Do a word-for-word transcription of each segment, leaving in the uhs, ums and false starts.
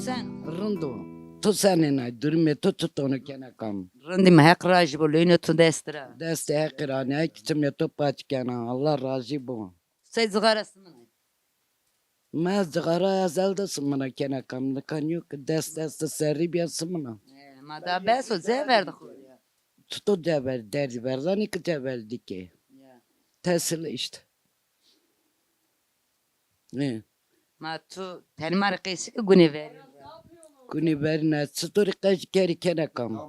Sen? Rind o. Tu senênay, durumê tu çiton o keneka mi? Rindî mi, Heq rajî bo, leyno tu dest ra. Destê Heqî ra nê, kiçimê tu paç kena. Allah rajî bo. Sey cixara simina? Ma cixara ez elde simina keneka mi. Nika nîyo ki dest dest serrî bîya simina. E, ma da bes o, cê verdi xo ya. Çito cê ver, derdî verdanî ki cê ver dîke. Ya. Tesil îşte. E. Ma tu tenê ma rê qesî ki gunê verî. Gunê verî ne, çito rê qesî kerî keneka mi?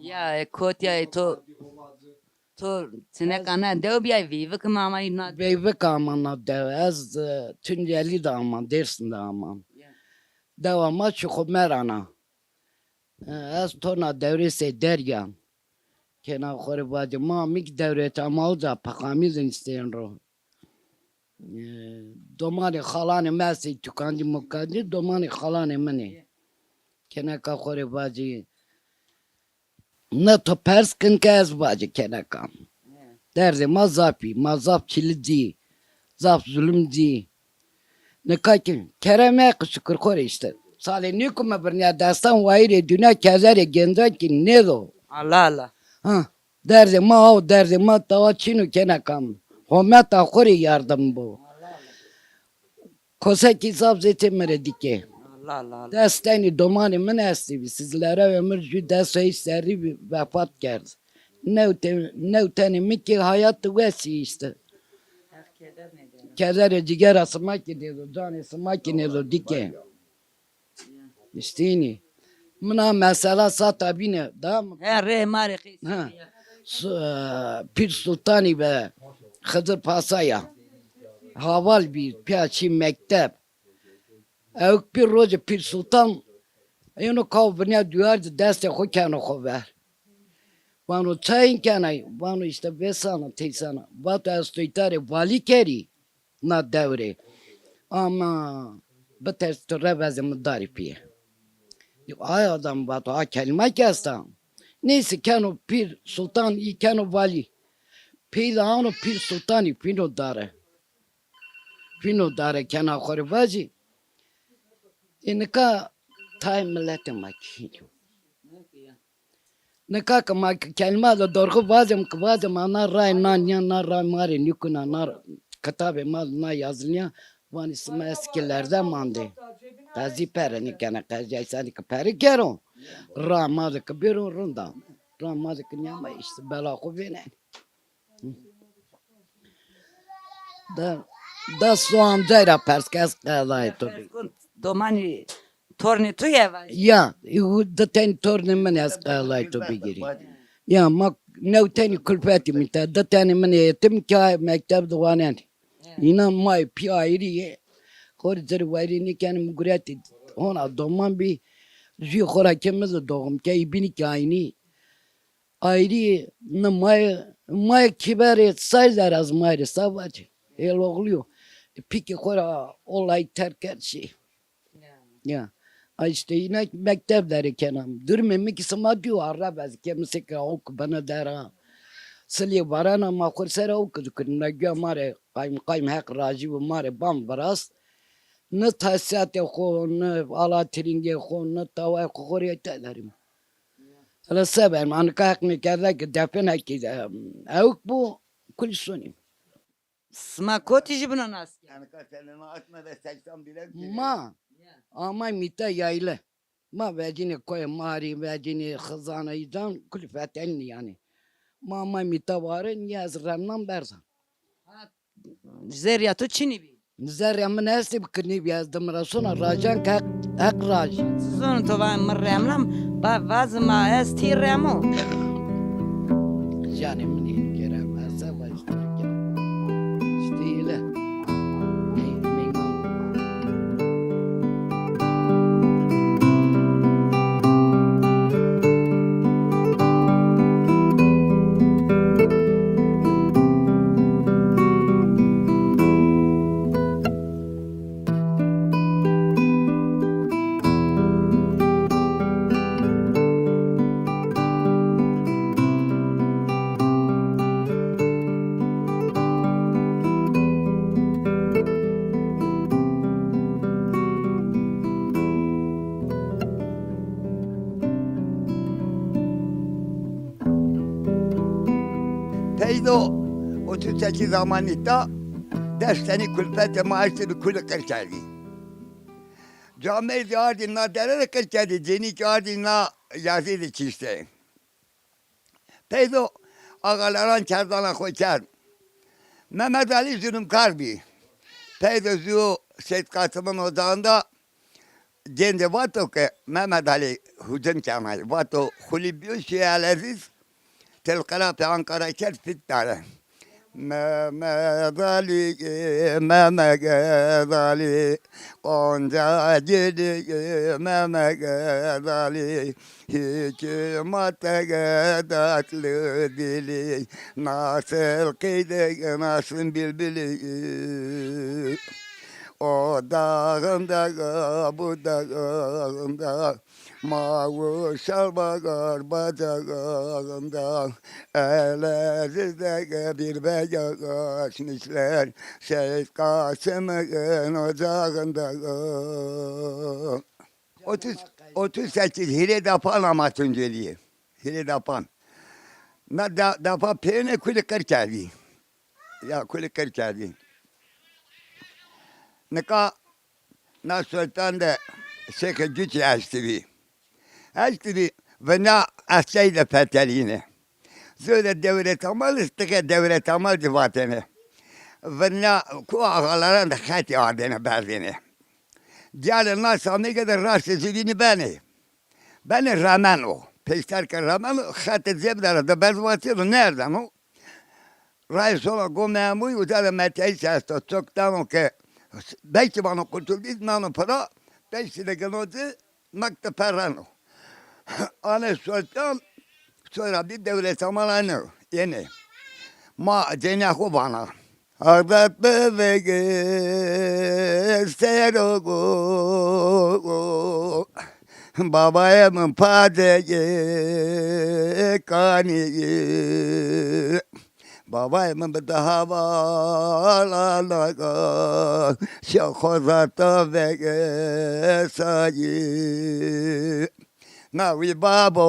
Ya, e, kot ya, e, to. To çineka na dew bîyay, veyvik ma amay na. Veyvik ama na dew. Ez, e, Tuncelî de ama, Dêrsim de ama. Ya. Dewa ma çi xo merana. E, ez to na dewrê sey derg a. Kena xo rê vacî, ma mi ki dewrê te ama uca peqamî zî nîstên ro. E, domanê xalanê mi estê, tukandî mukandî, domanê xalanê min ê. Keneka xo rê vacî. Ne to pers kin ke ez vacî keneka. Derdê ma zaf bî. Ma zaf çilî dî. Zaf zulum dî. Nika ki kerem Heqî, şukur xo rê îşte. Salê nî ku mi birnîya destan wayîrê dûnya, kezerê gencan kî nêdo. Allah Allah. Ha, derdê ma aw, derdê ma tawa çin o keneka mi. Hometa xo rê yardim bo. Kosekî zaf zêtê mi rê dîke. Allah Allah Allah. Des tenî domanê min estî bî. Sizlere ömür jü des ey serrî bî, vefat kerd. New te-, new tenê mi ki hayat wesî îşte. Kederê cîgera sima ki nêdo, canê sima ki nêdo dîke. Îşte înî. Min a mesela sata bîne. Da mi? He, rê ma rê qîs. Ha. Su-, e, Pîr Sultanî be Xizir Pasaya. Haval bî, pîya çî mekteb. Ewk pîr rojê Pîr Sultan êno kaw vinîya duyar di destê xo keno xo ver. Vano çayên kenay? Vano îşte vêsana, teysan a. Vato ez to îta rê valî kerî na dewrê. Ama biters tu revezê mi darî pîye. Ay adam vato a kelîma ki esta. Neyse keno Pîr Sultan î keno valî. Peyda ano Pîr Sultanî fîno dare. Fîno dare kena xo rê vacî. Ê nika tayê miletê ma kî hînî yo. Nika ki ma ki kelîma de dorxi vazim ki vazim a na ray na nîya na ray ma rê nîkuna na kitabê ma de na yazilîya vanî sima eskilerde mande. Qezî pere nîkena qezî ay senî ki peri kero. Ra ma de ki bêro rind a. Ra ma de ki nîya ma îşte bela xo vênenî. Da, da so amcay ra pers ke ez qedayê to bigîrî. Domanî tornê to ye vajî? Ya, di tenî tornê min ez qedayê to bigîrî. Ya, ma new tenî kulfetî mi te, di tenî min ê yetim ki mekteb de wanenî. Înan ma yê pî ayrî yê. Xo rê ci rê wayrî nêkenî, mi guretî hona doman bî. Jûyê xo ra ke mi zî doğum ke, î bînî ki aynî. Ayrî ni maye, maye kiberê say der ez maye rê sa vacî. Hêloxlî yo. Pîkê xo ra olayî terk kerd şî. Ya. Ya. A îşte îna mekteb derê kena. Durumê mi ki sima dîyo, arreb ez ke mi seke awk bena dera. Silê varena ma xo rê sera awk zikirî. Na güya ma rê qaymiqayim Heq rajî bo ma rê bam virast. Ni tesîyatê xo, ni ala tirîngê xo, ni tawayê xo xo rê tederîm. Hele seber mi, anika Heq nêkerde ki define ki, em, ewk bo, kulî sonî. Sima kotî jûbîno nas ke? Anika senena akme de seksen bîle bîne. Ma, ya, amay mîta yaylı. Ma vecînê koyê Marî, vecînê Xizana îcan, kulî fetelînî yanî. Ma amay mîta ware, nîya ez remnan berdan. Ha, zerrîya to çinî bî? Zerrîya min estê bi kirnî bî, ez dimira sona rajan ke Heq, Heq rajî. Zon to va mi remnam, ba vazima ez tî remo. Canê min ê kerem, ez se va îşte kerem. Îşte île. Ey, meyman. do, otuz sekiz zamanî ta, des tenî kulfetê ma eştî bi kulî qir kerdî. Camêrdî ardî na dere de qir kerdî, cênîkî ardî na yazî de kiştê. Peydo axaleran kerdana xo kerd. Mehmet Alî zulumkar bî. Peydo zû Seyîd Qasimin ocaxînda cêndê vato ke Mehmet Alî hucum kenay. Vato Xulî bîyo Şîye Elezîz, Telqerafê Anqara kerd fitna ra. Mehmet Alî, Mehmet Alî, Qonca gülü, Mehmet Alî, hükümete tatlı dili, nasıl kıydı, nasıl bülbülü. O dağında, bu dağında, Mavi şal bakar bacağında, Eleziz'de bir beyaz açmışlar, Seyit Kasım'ın ocağında. Otuz, otuz sekiz hîrê dapan ama Tunceli'ye. Hîrê dapan. Na da, dapan peyine kulî qir kerdî. Ya kulî qir kerdî. Nika Na Sultan de Şêxê Cuçî eştîbî. Eştîbî, vina eskey de fetelîne. Zode dewrê Tamal, tike dewrê Tamal zî vatêne. Vina ku axaleran de xetî ardêne berdêne. Diyalê na samêke de raştê zî vînî benê. Benê remeno. Pêşter ke remeno, xetê zêbdara de berz vatêno, nêerdeno. Rayê sola Gomê Emûyî, uca de meteyîş esto. Çok dano ke belkî vano qurtuldî, nano pira, beşî de gino ci, mek de perreno. Anê Sultan, sonra bir devlet aman anê, yenê. Ma cênîya xo vana. Azad bivege serogo, babayê min pacege kanî. Babayê min bi di hevala naga, şîya xo zata vege sayî. Nawî babo,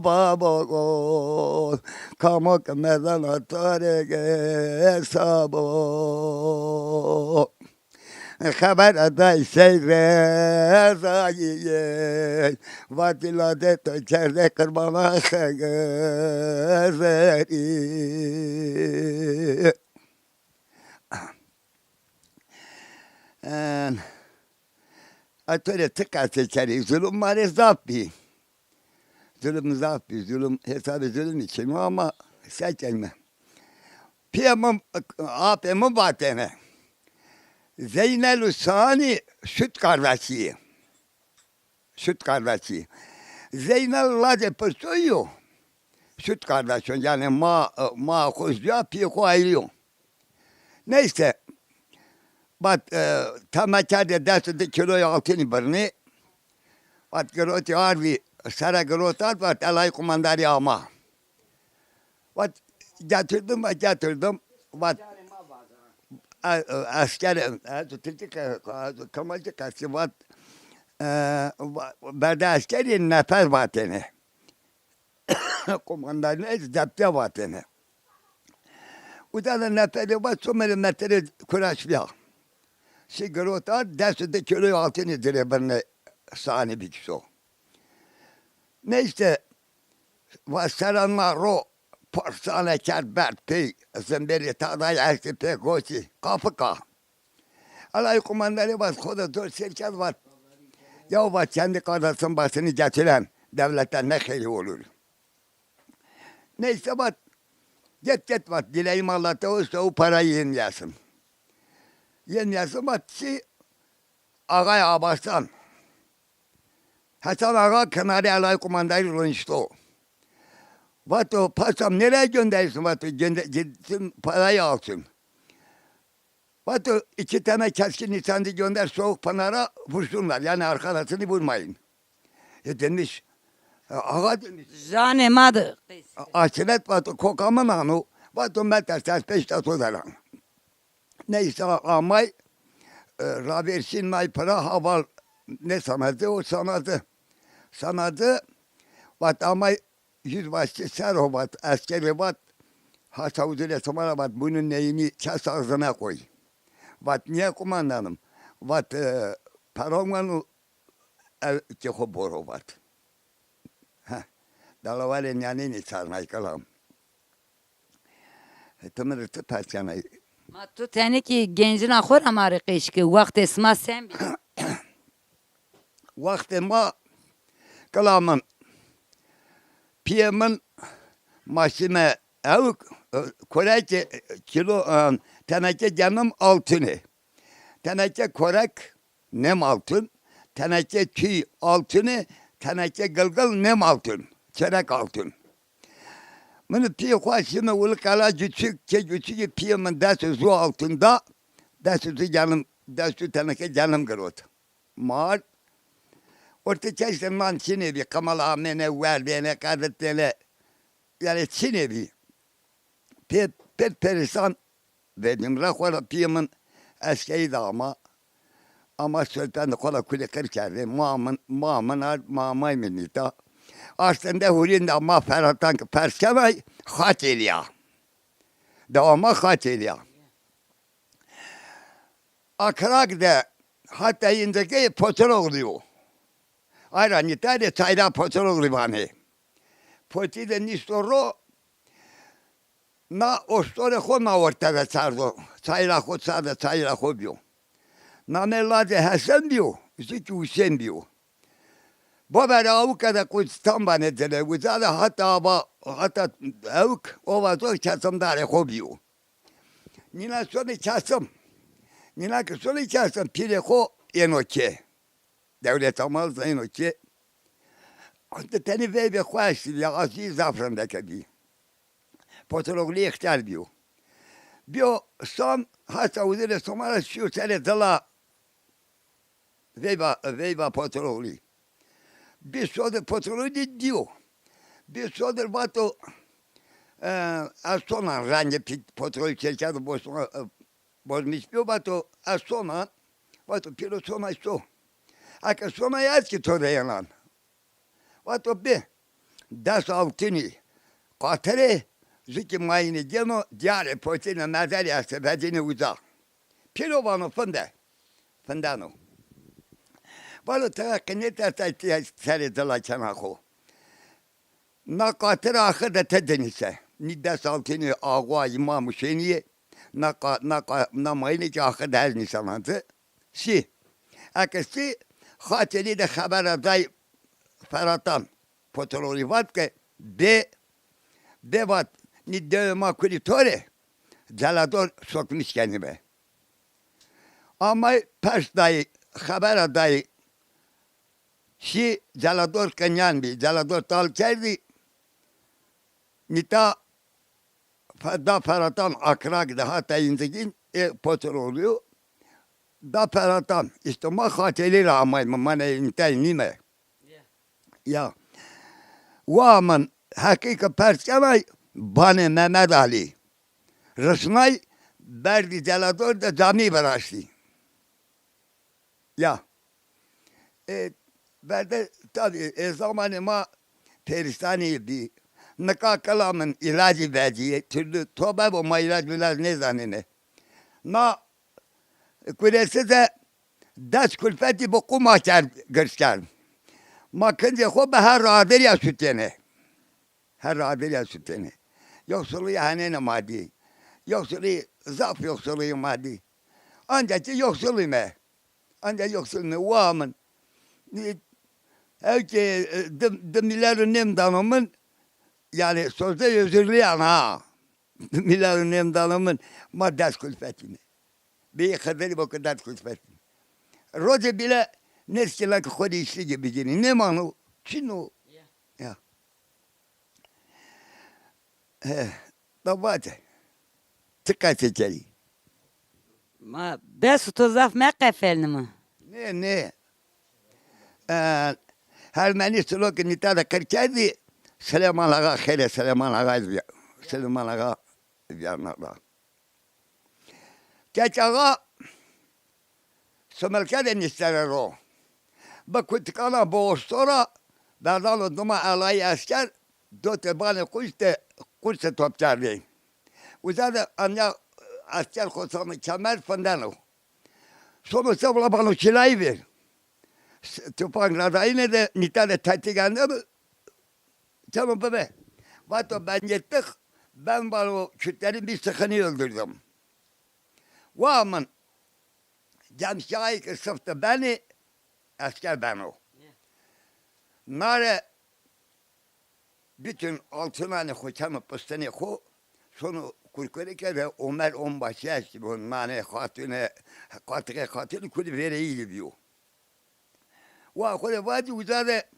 babo, kamo ke mezana to rê ge sabo. Xebera day sey Rezayî, vatî lade to kerde qirbana Xezerî. En, a to rê ti qesê kerî, zulum ma rê zaf bî. Zulum zaf bî, zulum, hesabê zulumî çin o ama se kenîme. Pîyê min, apê min vatêne. Zeynel û Sanî şut kardeşî yê. Şut kardeşî. Zeynel lacê Pirsoyî yo. Şut kardeşon, yanî ma, ma xo juya, pîyê xo ayrî yo. Neyse, vat, e, teme kerdê des û di kîloyê altînî birnê. Vat girotî ardî, sere girot ard, vat elayî qumandarî ama. Vat getirdim, vat getirdim. Vat, e, e, esker, e, ez Tirkî ke-, ez Kemalci qesî vat, e, va-, berdê eskerî nefer vatêne. Qumandanê zepte vatêne. Uca de neferê vat, somerê meterê kuraş bîya. Şî girot ard, des û di kîloyê altînî dirê birnê Sanî bikişo. Neyse, va sera na ro parsane kerd berd pey, zimbêlê tadayî eştî pê, goştî, qafika. Elayî qumandarî vat, xo de zor sêr kerd, vat, ya vat, kendi kardeşin başını getiren devlete ne xeyrî olur? Neyse vat, git git vat, dileğim Allah'ta olsa o parayı yemeyesin. Yemeyesin vat, çi Ağay Abasan. Hasan Ağa kenarê elayî qumandarî ronişto. Vato, paşam, nereye gönderiyorsun? Vato, gönder, gitsin parayı alsın. Vato, iki tane keskin nişancı gönder Soğuk Pınar'a, vursunlar. Yani arkadaşını vurmayın. E demiş, e, ağa demiş. Janê ma de qeys. Aşiret vato, kokamın anu. Vato, meter ses peşte sozaran. Neyse amay, e, raversîn nay pira, haval ne sanacı, o sanacı. Sanacı, vat amay yüzbaşı ser o vat, eskeri vat, Hasa huzurê sima ra vat, bunu neyînî çes axzine koy. Vat, nîye qumandanım? Vat, e, peron weno, ew ki xo boro vat. Heh. Dalawarê nîyanênî sarnay kilam. E, ti mi rê ti pers kenay. Ma tu tenê kî gencina xo ra ma rê qeş ke, wextê sima sen bî? Wextê ma, kila min, piyê min, ma şîme ewk, e, koreke, e, kilo, e, teneke genim altune. Teneke korek nem altun, teneke çî altune, teneke gilgil nem altun, çerek altun. Min û piyê xo şîme Ulu Qela Cuçik, ke Cuçikî piyê min dest û zu altun da, dest û zu genim, dest û teneke genim girot. Mar. Ortê çeştê nan çinê bî, qimil amêne, werdêne, qeditêne. Yanî çinê bî. Pê, pê perîsan vedîm ra xo ra piyê min eskeyî de ama. Ama serpendê xo ra kulî qir kerdê. Ma min, ma min ard, ma may min nîta. Aslında hurîn de ma Feratan ki pers kenay, Xaçelî ya. De ama Xaçelî ya. Akrak de hata îndike Potiroglî yo. Ayra nîtayê de çayra Potiroglî vanê. Potî de nîsto ro, na ostorê xo na orte de çardo. Çayra xo çarde, çayra xo bîyo. Namê lacê Hesen bîyo, zikî Husên bîyo. Boverê awike de Kurdistan vanê cile. Uca de hata ava, hata ewk, ova zor kesimdarê xo bîyo. Nîna sonê Kasim. Nîna ke sonê Kasim, pîrê xo êno ke. Dewleta ma zî êno ke. Di tenî veybê xo eştî ya, a zî zaf rindeke bî. Potiroglî extîyar bîyo. Bîyo san, hasa huzurê sima ra şîyo serê dila Veyva, veyva Potiroglî. Bî sodir Potiroglî dîyo. Bî sodir vato, e, ez sonan, rengê pî-, Potiroglî çêkerdo, bosma-, e, bozmîş bîyo, vato ez sonan. Vato pîro sonay so. Eke sonay ez kî to de yenan. Vato bê. Des altınî qatirê, zikî mayînî gêno, dîyarê potîne mezarî estê, vedînê uca. Pîro vano finde. Findeno. Vano teqe nêtersay ti serê dila kena xo. Na qatir axir de ti dinîse. Nî Des Altınî, Axa, Îmam Husênî yê. Na qa-, na qa-, na mayînê kî axir de ez nîsenan ti. Sî. Eke sî, Xaçelî de xebera day Feratan Potiroglî vat ke bê, bê vat, nî dewê ma kulî to rê, celador sokmîş kenîme. Amay pers dayî, xebera dayî, şî celador qinyan bî, celador tal kerdî, nîta Fe-, da Feratan Akrak de hata îndikîn, ê Potiroglî yo. Da Feratan, îşte ma Xaçelî ra amayme, ma nê întay nîme. Ya. Wa min heqî ke pers kenay, banê Memed Alî. Risnay, berdî celador de camî viraştî. Ya. E, verde, tabî, e, zamanê ma perîşanî bî. Nika kila min îlacî vecîyê. Türlü to bebo ma îlac mîlac nêzanêne. Na kuresi de des kulfetî bi qû ma kerd, girş kerd. Ma kincê xo bi her radirîya sutêne. Her radirîya sutêne. Yoxsulî henêne ma dî. Yoxsulî, zaf yoxsulî ma dî. Ancak ki yoxsulîme. Ancak yoxsulîme. Wa min. Ew ki, e, di, di milyar û nêm dano min, yanî sozde özürlüyan ha. Di milyar û nêm dano min, ma des kulfetîme. Beyî Xizirî bo ke des kulfetîme. Rocê bîle nêşkîna ke xo rê îşlîgê bigîrî. Nêmano. Çin o. Ya. Ya. He, da vace. Ti qesê kerî? Ma bes, to zaf meqefelnîme. Nê, nê. E, Hermenî Silo ke nîta de qir kerdî, Silêman Axa, xêrê Silêman Axa, Silêman Axa vîyarna da. Keç Axa Similke de nîstene ro. Bi kutikana bi ostora verdano dima elayî esker, dotê banê qûş de qûrse top kerdê. Uza de anya esker xo sono kemer findeno. Sono se vila bano çilayî vêr. Tufang radayîne de nîta de tetik ende bi. Tamam bebe. Vato ben gittik. Ben vano Kürtlerin bir sıkını öldürdüm. Wa min cemşayî ki sıftı beni esker beno. Nare bütün altınanê xo keno pistinê xo sono kurkurike de Omer Onbaşı eşti bu nane xatune, qatike xatune kuli vereyî biyo. Wa xo de vacî uza de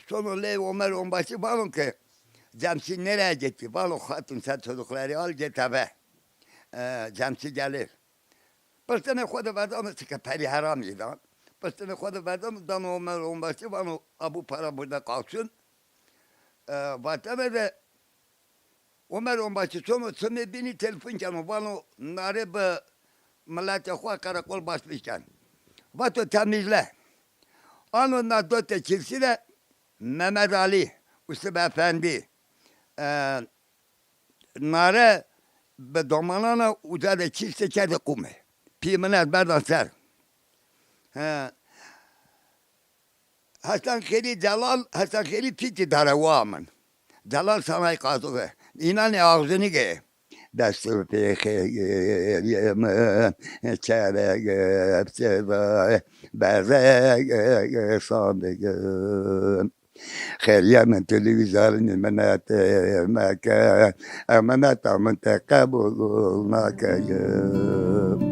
sono lê Omer Onbaşı vano ki Cemşî nereye gitti? Vano hatun sen çocukları al git eve. E, Cemşî gelir. Pistinê xo de vedano çike perî heramî dan. Pistinê xo de vedano dano Omer Onbaşı vano a bu para burada kalsın. E, vatene de Omer Onbaşı sono çimê bînî telefon keno vano nare bi miletê xo qereqol basmış ken. Vato temizle. Ano na do te çilsî de Mehmet Ali, Usib Efendi, e, nare bi domanana uca de çilse kerde qume. Pî min ez berdan ser. He. Hesen Xêlî Celal, Hesen Xêlî pîtî dare wa min. Celal sanay qazığı. İnanê ağzını ge. Destê pêxê min çerege çerege berege sandigin. Xêrîye min televîzyonî minetê meke, ew mineta min te qebul nakeyin.